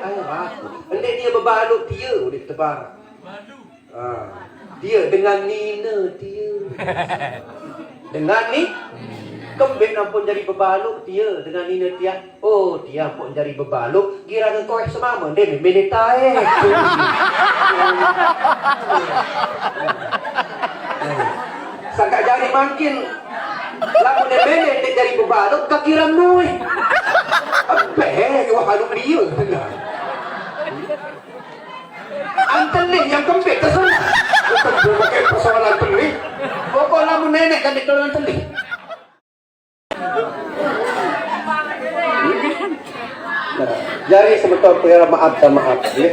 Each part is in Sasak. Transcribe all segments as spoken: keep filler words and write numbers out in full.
Ai, aku. Endek dia bebalok dia, udah tebar. Ah, dia dengan nina dia. Dengan ni, kembek nampun jari bebalok dia dengan nina dia. Oh, dia pun jari bebalok, girang engkau eh semama, dia memang dia tae. Sangka jari makin, lamun dia memang dia jari bebalok, kaki ramnoi. Apa eh, wah, haluk dia. Antelih yang kempit, terserah. Bukan pakai persoalan telih. Pokok lamun nenek kan ditolong telih. Nah, jari semeton pengera maaf dan maaf, ya.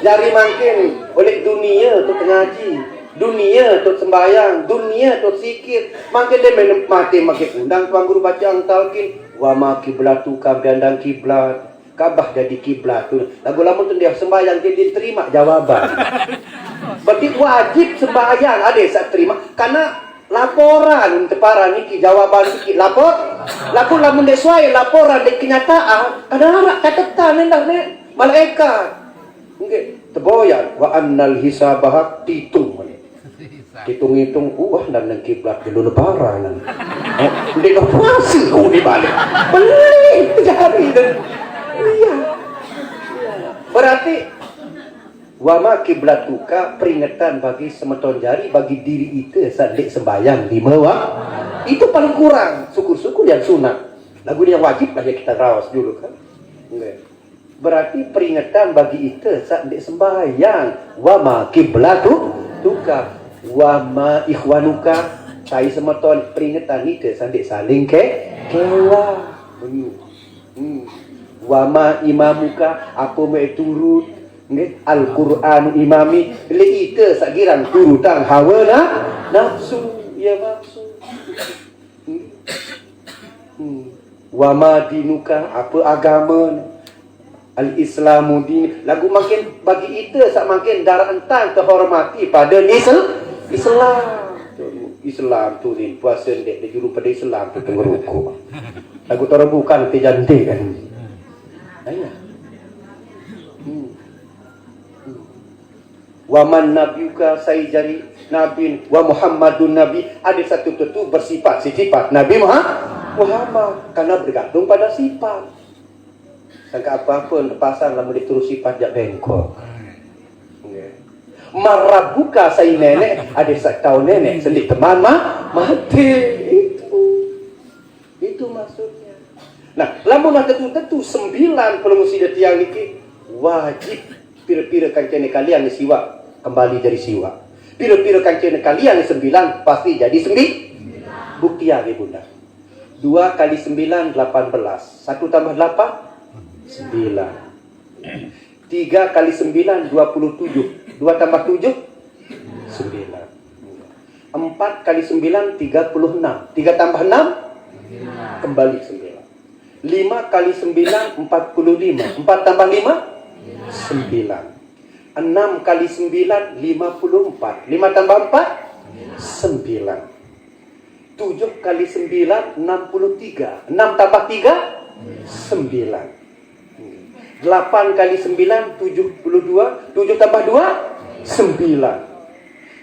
Jari makin oleh dunia tu ngaji, dunia tu sembahyang, dunia tu sikit. Makin dia main mati makin undang tuan guru baca ang talkin. Wa ma kiblatuka biandang kiblat. Ka'bah jadi kiblat tu. Lagu lamun tu dia sembahyang dia diterima jawaban. Berarti wajib sembahyang ada sak terima karena laporan teparan niki jawaban niki lapor. Lagu lamun dia suai laporan dia kenyataan ada arak catatan endah ni malaikat. Nggih, teboyan wa annal hisabaha titung ni. Hitung-hitung, wah, dan nang kiblat dulu lebaran. Oh, dia dah puasa kau di balik. Beli jari dan iya. Berarti wama kiblatuka peringatan bagi semeton jari bagi diri ita sandik sembahyang lima waktu. Itu paling kurang. Syukur-syukur yang sunat. Lagu ni yang wajib lah ya kita rawas dulu kan. Nggih. Berarti peringatan bagi ita sat dek sembahyang. Wa ma kiblatu tuka. Wa ma ikhwanuka. Tai semeton peringatan ita sat dek saling ke kewa. Bunyi. Hmm. Wa ma imamuka. Apa mai turut? Nggih, Al-Qur'anu imami. Bila ita sat girang turutang hawa na nafsu. Ya maksud. Hmm. Hmm. Wa ma dinuka, apa agama? Al-Islamu din. Lagu makin bagi ita sat makin darah entang terhormati pada Islam. Islam. Islam tu ni puasa dek dia juru pada Islam tu tengeruku. Lagu orang bukan nanti jantik kan. Ayah. Hmm. Hmm. Wa man nabiyuka sai jari nabi wa Muhammadun nabi ada satu tentu bersifat sifat Nabi Muhammad karena bergantung pada sifat. Sangka apa-apa pasang lamun diturusi pajak bengkok. Nggih. Marabuka sai nenek ada satu nenek sendi teman mah mati itu. Itu maksudnya. Nah, lamun lah tentu-tentu sembilan puluh musida tiang niki wajib pira-pira kancane kalian ni siwak kembali jadi siwak. Pira-pira kancane kalian ni sembilan pasti jadi sembi. Buktian ni bunda. Dua kali sembilan delapan belas. Satu tambah delapan sembilan. Tiga kali sembilan dua puluh tujuh. Dua tambah tujuh sembilan. Empat kali sembilan tiga puluh enam. Tiga tambah enam kembali sembilan. Lima kali sembilan empat puluh lima. Empat tambah lima sembilan. Enam kali sembilan lima puluh empat. Lima tambah empat sembilan. Tujuh kali sembilan enam puluh tiga. Enam tambah tiga sembilan. Delapan kali sembilan tujuh puluh dua. Tujuh tambah dua sembilan.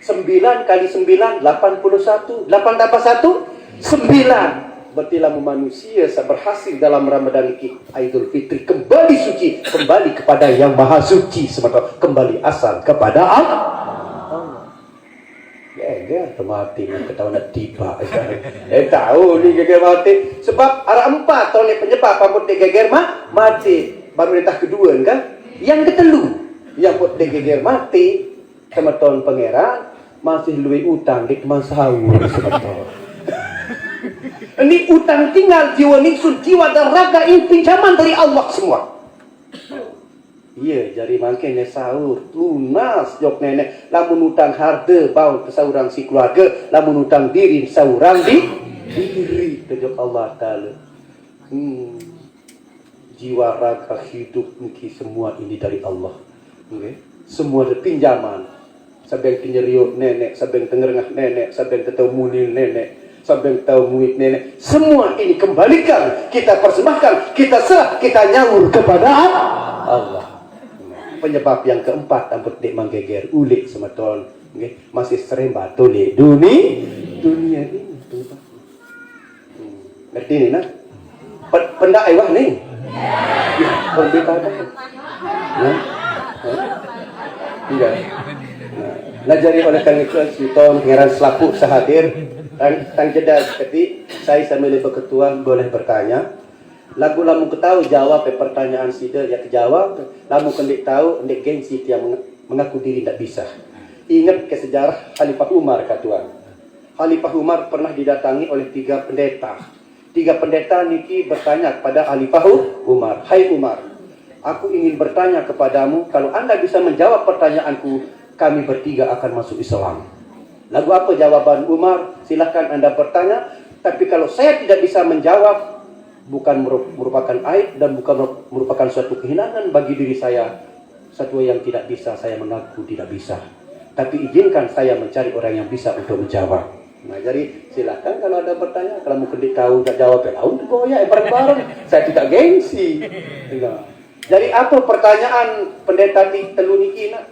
Sembilan kali sembilan delapan puluh satu. Delapan tambah satu sembilan. Berarti lamun manusia sa berhasil dalam Ramadan niki Aidul Fitri kembali suci, kembali kepada Yang Maha Suci semata, kembali asal kepada Allah. Geger tu mati ni ketawa nak tiba. Eh tahu ni geger mati. Sebab arah empat tahun ni penyebab rambut dia geger mah mati. Baru dia kedua kan. Yang ketelu yang buat dia geger mati. Temeton pangeran masih luwih utang di teman sahur semeton. Ini utang tinggal jiwa ningsun, jiwa dan raga ini pinjaman dari Allah semua. Iya, jari mangkene sahur lunas jok nenek. Lamun utang harta bau ke saurang si keluarga, lamun utang diri saurang di diri jok Allah Taala. Hmm. Jiwa raga hidup niki semua ini dari Allah. Nggih. Semua ada pinjaman. Sabeng penyeriut nenek, sabeng tengerengah nenek, sabeng tetau munil nenek, sabeng tau muit nenek. Semua ini kembalikan, kita persembahkan, kita serah, kita nyaur kepada Allah. Penyebab yang keempat, ampun dek manggeger ulik semeton, nggih, masih seremba tulik duni, dunia ini. Hmm. Ngerti ni, nah? Pe-, pendak ai wah ni? Ya, pendeta dah. Ya? Ya? Enggak. Nah, nah, jadi oleh karena itu, semeton pangeran selaku sahadir, tang, tang jeda seketi, saya sambil berketua boleh bertanya. Lagu lamun ketau jawab pertanyaan sida, ya kejawab. Lamun kendik tau, ndik gengsi tiang meng-, mengaku diri ndak bisa. Ingat ke sejarah Khalifah Umar, ka tuan. Khalifah Umar pernah didatangi oleh tiga pendeta. Tiga pendeta niki bertanya kepada Khalifah Umar, "Hai Umar, aku ingin bertanya kepadamu, kalau anda bisa menjawab pertanyaanku, kami bertiga akan masuk Islam." Lagu apa jawaban Umar? Silahkan anda bertanya, tapi kalau saya tidak bisa menjawab, bukan meru-, merupakan aib dan bukan meru-, merupakan suatu kehinaan bagi diri saya. Satu yang tidak bisa, saya mengaku tidak bisa. Tapi izinkan saya mencari orang yang bisa untuk menjawab. Nah, jadi silakan kalau ada bertanya, kalau mungkin ditahu tak jawab, ya lawan tu boya, eh, bareng-bareng. Saya tidak gengsi. Nah. Jadi apa pertanyaan pendeta ti telu niki, nak?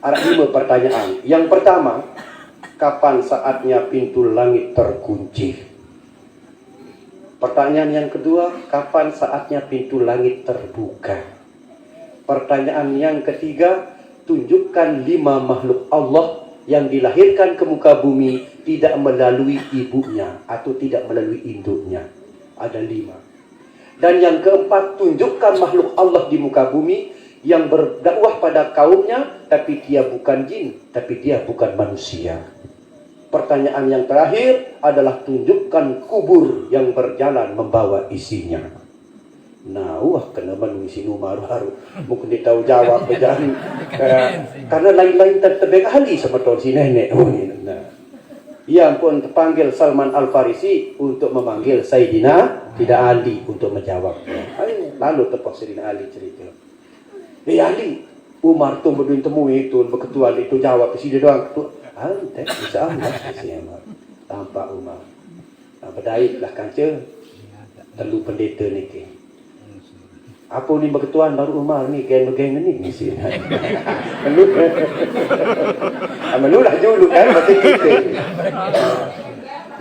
Ada lima pertanyaan. Yang pertama, kapan saatnya pintu langit terkunci? Pertanyaan yang kedua, kapan saatnya pintu langit terbuka? Pertanyaan yang ketiga, tunjukkan lima makhluk Allah yang dilahirkan ke muka bumi tidak melalui ibunya atau tidak melalui induknya. Ada lima. Dan yang keempat, tunjukkan makhluk Allah di muka bumi yang berdakwah pada kaumnya, tapi dia bukan jin, tapi dia bukan manusia. Pertanyaan yang terakhir adalah tunjukkan kubur yang berjalan membawa isinya. Nah, wah, kena menu isi nu baru-baru. Mungkin dia tahu jawab ke jangan. Eh, karena lain-lain ter-, tebeng ahli sama tuan si nenek. Oh, ni, nah. Ia pun terpanggil Salman Al-Farisi untuk memanggil Saidina, tidak Ali untuk menjawabnya. Ai, lalu tepuk Saidina Ali cerita. "Eh, Ali, Umar tu beduin temui tu, berketuan itu jawab, si dia doang tu." "Ah, tak, insya Allah," si Umar. Tampak Umar. Nah, bedait lah kanca, telu pendeta niki. Apa ni berketuan baru Umar ni, geng-geng ni, ni si. Menu. Ah, menu lah dulu kan, masa kita.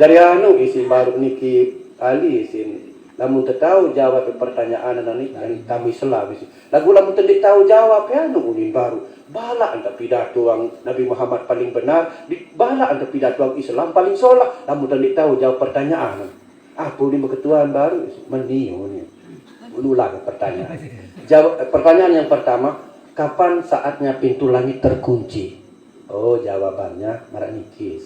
Jadi anu isi baru niki, Ali isin. Lamun tetau jawab pertanyaan anak ni, yang kami selam isi. Lagu lamun tendik tahu jawab, ya, anu unin baru. Balak anda pidato ang Nabi Muhammad paling benar, di, balak anda pidato ang Islam paling solah. Lamun tendik tahu jawab pertanyaan. Apa ni berketuan baru? Meniup ni. Ulang pertanyaan. Jawab, pertanyaan yang pertama, kapan saatnya pintu langit terkunci? Oh, jawabannya marah niki.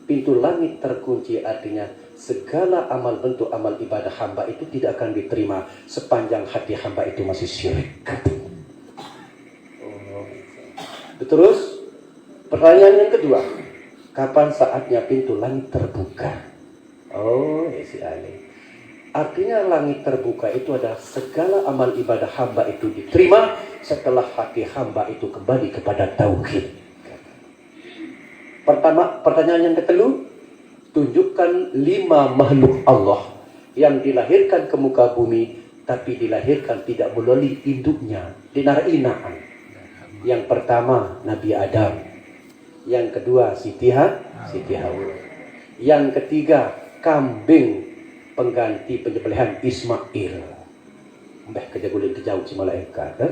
Pintu langit terkunci artinya segala amal, bentuk amal ibadah hamba itu tidak akan diterima sepanjang hati hamba itu masih syirik. Oh. Terus, pertanyaan yang kedua, kapan saatnya pintu langit terbuka? Oh, isi alih. Artinya langit terbuka itu adalah segala amal ibadah hamba itu diterima setelah hati hamba itu kembali kepada tauhid. Pertama, pertanyaan yang ketelu, tunjukkan lima makhluk Allah yang dilahirkan ke muka bumi, tapi dilahirkan tidak melalui induknya, dinar inaan. Yang pertama, Nabi Adam. Yang kedua, Siti Ha-, Siti Hawa. Yang ketiga, kambing pengganti penyembelihan Ismail. Mbah kerja guling kejauh si malaikat, eh?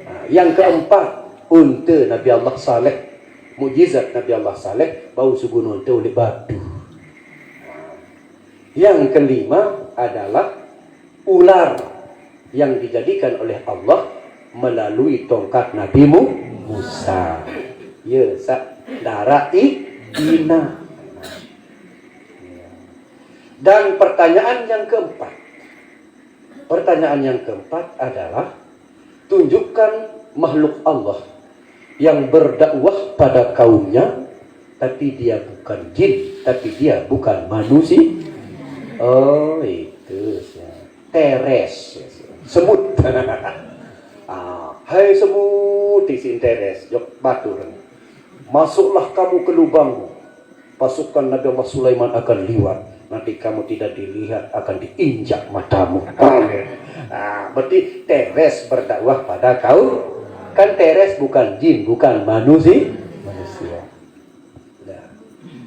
Ah, yang keempat, unta Nabi Allah Saleh. Mukjizat Nabi Allah Saleh, bau sugun unta oleh batu. Yang kelima adalah ular yang dijadikan oleh Allah melalui tongkat Nabi Mu-, Musa. Ya, sa-, darah i-, ina. Dan pertanyaan yang keempat. Pertanyaan yang keempat adalah, tunjukkan makhluk Allah yang berdakwah pada kaumnya, tapi dia bukan jin, tapi dia bukan manusia. Oh, itu. Teres. Semut. Ah, hai semut, isin teres. Jok batur. Masuklah kamu ke lubangmu. Pasukan Nabi Allah Sulaiman akan liwat. Nanti kamu tidak dilihat, akan diinjak matamu. Ah, berarti teres berdakwah pada kaum. Kan Teres bukan jin, bukan manusia. Manusia. Nah,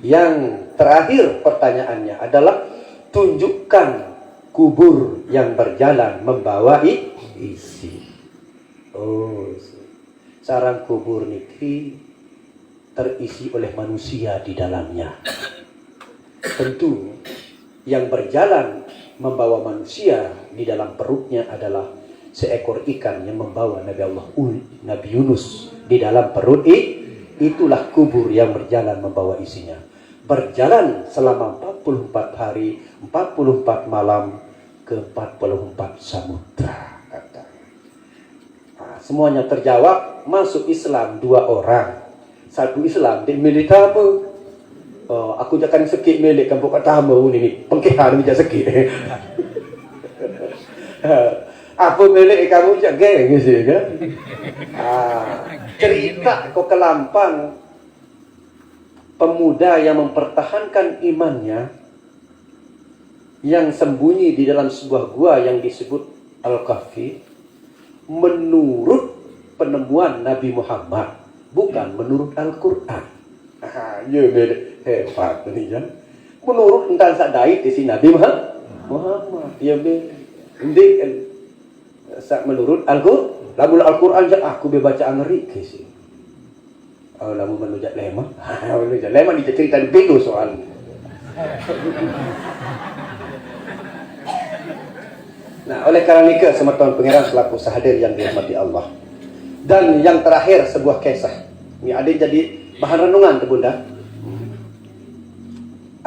yang terakhir pertanyaannya adalah, tunjukkan kubur yang berjalan membawa i- isi. Oh, isi. Sarang kubur niki terisi oleh manusia di dalamnya. Tentu yang berjalan membawa manusia di dalam perutnya adalah seekor ikan yang membawa Nabi Allah U- Nabi Yunus di dalam perut i- itulah kubur yang berjalan membawa isinya. Berjalan selama empat puluh empat hari, empat puluh empat malam ke empat puluh empat samudra, kata. Nah, semuanya terjawab, masuk Islam dua orang. Satu Islam di milih tama. Oh, aku jangan sekit milik kampung pertama ni, ni. Pengkihan ni sekit. Apa milik kamu je geng sih kan? Ah, cerita ko kelampang pemuda yang mempertahankan imannya yang sembunyi di dalam sebuah gua yang disebut Al-Kahfi menurut penemuan Nabi Muhammad, bukan menurut Al-Quran. Ah, ya beda. Hebat ni kan. Menurut entah sak dait isi Nabi Muhammad. Muhammad, ya beda. Endi kan. Sak menurut Al-Quran, lamun Al-Quran je aku be baca ngeri ke sih. Oh, lamun menujak lema. Menujak lema dia cerita di pintu soal. Nah, oleh karena nika semeton pangeran selaku sahadir yang dirahmati Allah. Dan yang terakhir sebuah kisah. Ini ada jadi bahan renungan tu bunda.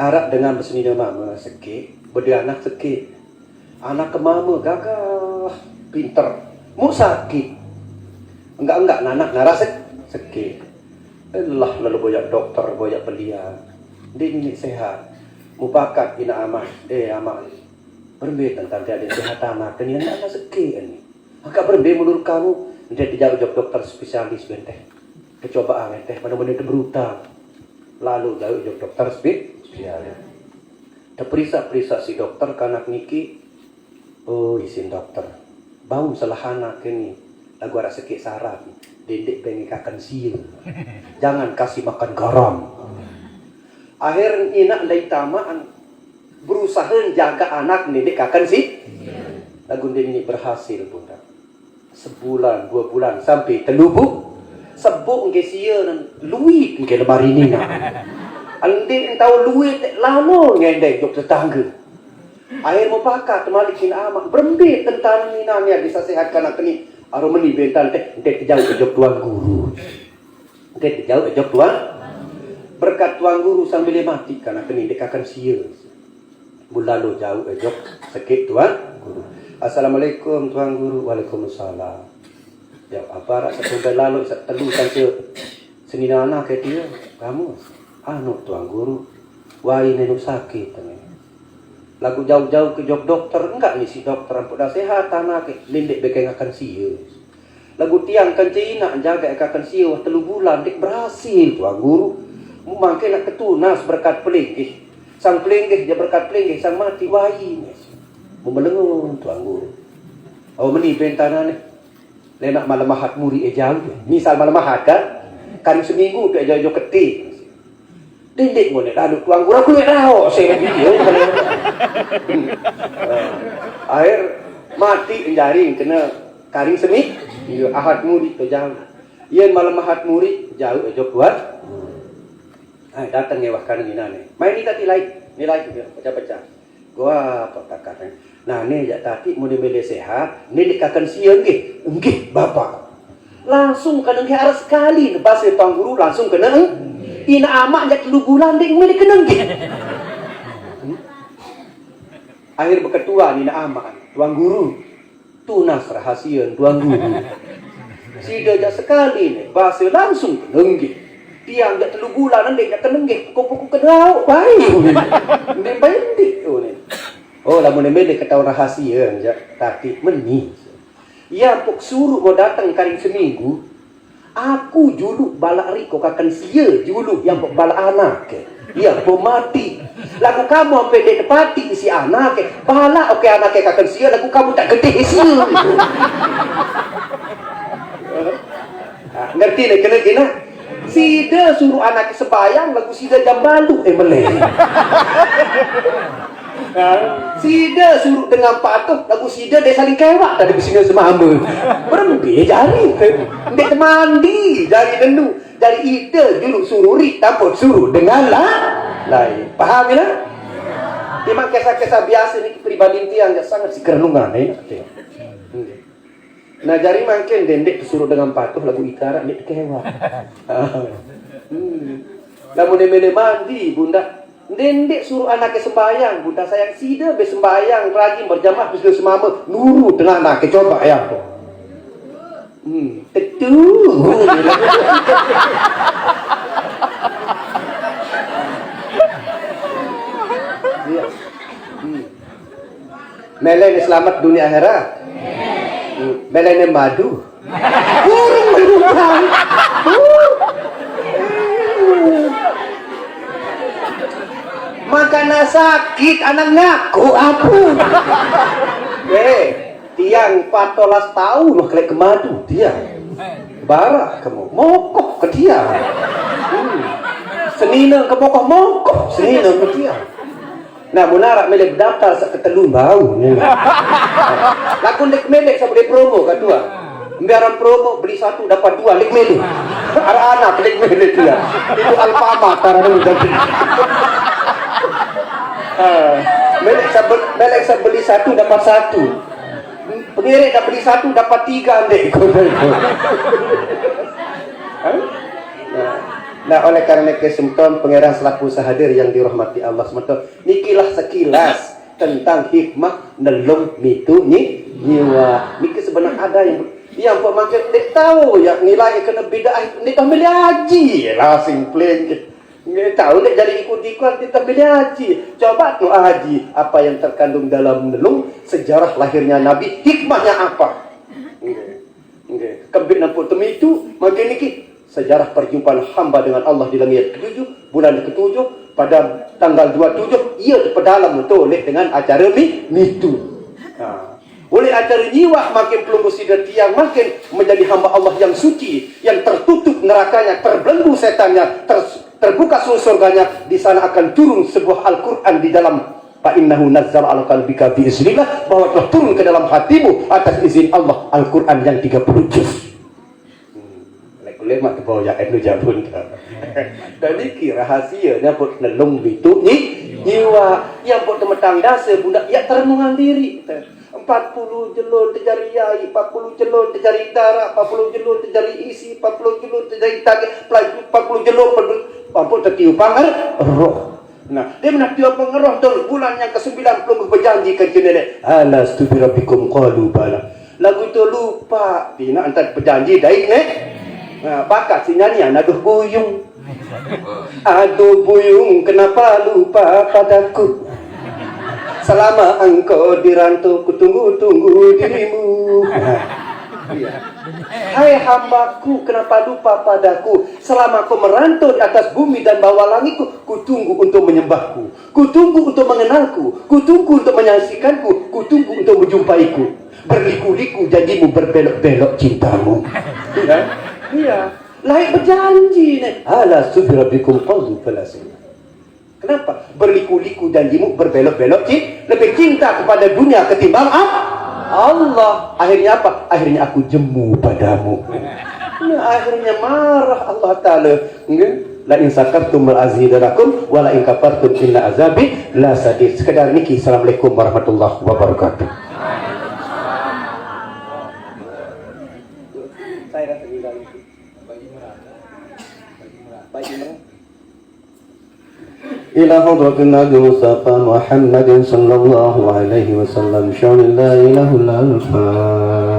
Arab dengan besenina mama sekit, berdua anak sekit. Anak ke mama gagah, pinter. Mu sakit. Enggak-enggak nanak nara sek- sekit. Elah lalu boyak dokter, boyak belian. Di nini sehat. Mupakat ina amat. Eh amat. Berembe tentang tiada sehat anak ni anak sekit ni. Maka berembe menurut kamu? Dia dijawab jok dokter spesialis benteh. Kecobaan benteh mana-mana dia berutang. Lalu jawab jok dokter spe- spesialis. Terperiksa-periksa si dokter kanak niki. Oh, isin dokter. Bau salah anak ini. Lagu arak sekit sarap. Dendik bengikakan sia. Jangan kasih makan garam. Akhir inak ndai tamaan berusaha jaga anak ndedik kakan si. Lagu ndedik ni berhasil pun dah. Sebulan, dua bulan sampai telubu. Sebuk engke sia nan luit engke lemari ni nak. Ndedik entau luit lama ngendek jok tetangga. Akhir mupakat temalik kin amak berembe tentang ni nanya bisa sehat kanak ni. Arum meni bentan teh ndedik jauh jok tuan guru. Ndedik jauh jok tuan. Berkat tuan guru sambil mati kanak ni ndedik kakan sia. Bulalu jauh ejok sekit tuan guru. Assalamualaikum tuan guru. Waalaikumsalam. Ya apa rak satu lalu sak telu saja. Senina anak ke dia kamu. Anu tuan guru. Wai nenu sakit ni. Lagu jauh-jauh ke jok dokter enggak ni si dokter ampun dah sehat anak ke. Lindik bekeng akan sia. Lagu tiang kan cina jaga kakan sia wah telu bulan dik berhasil tuan guru. Mangke nak ketunas berkat pelinggih. Sang pelinggih je berkat pelinggih sang mati wai. Memelengun tuan guru. Oh meni bentana ni. Lenak malam Ahad muri ejau. Misal malam Ahad kan. Kan seminggu tu ejau-ejau keti. Dendik ngonek lalu tuan guru aku nak tahu saya video. Akhir mati jaring kena karing semi. Iya, Ahad muri tu jauh. Iya malam Ahad muri jauh ejok kuat. Hai datang ngewah kan ni nane. Main ni tadi lain. Ni lain dia pecah-pecah. Gua apa takatnya. Nah ni jak tati muni mele sehat. Ni dikakan sia nggih. Nggih bapa. Langsung kena nggih arah sekali ne bahasa tuan guru langsung kena. Ina amak jak telu bulan dek mele kena nggih. Akhir beketua ni ina amak tuan guru. Tunas rahasia tuan guru. Sida jak sekali ni bahasa langsung kena nggih. Tiang jak telu bulan ndedik jak kena nggih. Kupu-kupu kena awak baik. Ndedik baik ndedik tu ni. Oh lamun ndedik ketahuan rahasia jak tati meni. Ia pok suruh mau datang karing seminggu. Aku juluk balak riko kakan sia juluk yang pok balak anak ke. Ia pok mati. Lagu kamu ampe dek pati isi anak ke. Balak oke anak ke kakan sia lagu kamu tak gede sia. Ngerti nek kena kena? Sida suruh anak sembahyang lagu sida jam balu eh meleng. Ha? Sida suruh dengan patuh lagu sida dia saling kewak tadi bisi semama. Berembe jari. Ndik mandi jari denu. Jari ida julu suruh ri tanpa suruh dengan lah. Lain. Paham ya? Memang kisah-kisah biasa ni peribadi tiang yang sangat sikerenungan eh. Nah, jari mangkin dendik suruh dengan patuh lagu ikarak ndik kewak. Hmm. Lamun dia milih mandi, bunda. Dendik suruh anaknya sembahyang, bunda sayang sida be sembahyang rajin berjamaah bisa semama nurut dengan anaknya coba ya. Hmm, tetu. Iya. Hmm. Melene selamat dunia akhirat. Hmm. Melene madu. Burung berubah. Makana sakit anak ngaku apa? Eh, tiang patolas tahu noh kelek kemadu tiang. Barah kamu, mokok ke tiang. Hmm. Senina ke mokok mokok, senina ke tiang. Nah, mun arak melek daftar sak ketelu bau. Laku ndik melek sak beli promo kadua. Biaran promo beli satu dapat dua lek melek. Arak anak lek melek dia. Itu Alfamart tarang dulu tadi. Ah, melek sak be-, melek sak beli satu dapat satu. Pengiring dah beli satu dapat tiga dek. Hah? Nah, nah, oleh karena kesempatan pangeran selaku sahadir yang dirahmati Allah semeton, nikilah sekilas tentang hikmah nelung mitu nyi, nyiwa. Niki sebenarnya ada yang yang buat makin dek tahu ya nilai kena beda ni tahu milih haji lah simpelin. Nggih, tahu nek jadi ikut-ikut kita milih haji. Coba tu haji apa yang terkandung dalam nelung sejarah lahirnya Nabi, hikmahnya apa? Nggih. Nggih. Kembik nampuk temitu, makin niki sejarah perjumpaan hamba dengan Allah di langit ketujuh, bulan ketujuh, pada tanggal dua tujuh, ia diperdalam betul oleh dengan acara mi, mitu. Ha. Oleh acara nyiwah makin pelungguh sida tiang makin menjadi hamba Allah yang suci, yang tertutup nerakanya, terbelenggu setannya, ter-, terbuka seluruh surganya, di sana akan turun sebuah Al-Quran di dalam fa innahu nazzala ala qalbika bi iznillah, bahwa telah turun ke dalam hatimu atas izin Allah Al-Quran yang tiga puluh juz. Hmm. Lek kulit mak tebau ya enu jabun. Dan niki rahasianya pun nelung bitu nyi, nyiwa. Yang pun temetang dasa bunda ya terenungan diri. Empat puluh jelun tejari yai, empat puluh jelun tejari dara, empat puluh jelun tejari isi, empat puluh jelun tejari tagih, empat puluh jelun, empat puluh, ampun tetiup pangar roh. Nah, dia menah tiup pangar roh tahun bulan yang kesembilan puluh berjanji ke jenele. Alastu birabbikum qalu bala. Lagu tu lupa. Pina antar berjanji daik ne. Nah, bakat si nyanyian aduh buyung. Aduh buyung, kenapa lupa padaku? Selama engkau di rantau, kutunggu-tunggu dirimu. Iya. Hai hambaku, kenapa lupa padaku? Selama kau merantau di atas bumi dan bawah langitku, kutunggu untuk menyembahku. Kutunggu untuk mengenalku. Kutunggu untuk menyaksikanku. Kutunggu untuk menjumpaiku. Berliku-liku janjimu, berbelok-belok cintamu. Iya. Iya. Lain berjanji nih. Alastu birabbikum qalu bala. Kenapa? Berliku-liku janjimu, berbelok-belok cin-, lebih cinta kepada dunia ketimbang a-, Allah. Akhirnya apa? Akhirnya aku jemu padamu. Nah, akhirnya marah Allah Ta'ala. Nggih. La in syakartum la azidannakum wa la in kafartum inna azabi lasadid. Sekedar niki. Assalamualaikum warahmatullahi wabarakatuh. Saya rasa tinggal itu. Bagi merata. Bagi merata. إلى حضرة النبي المصطفى محمد صلى الله عليه وسلم. شر لا إله إلا الفاتحة.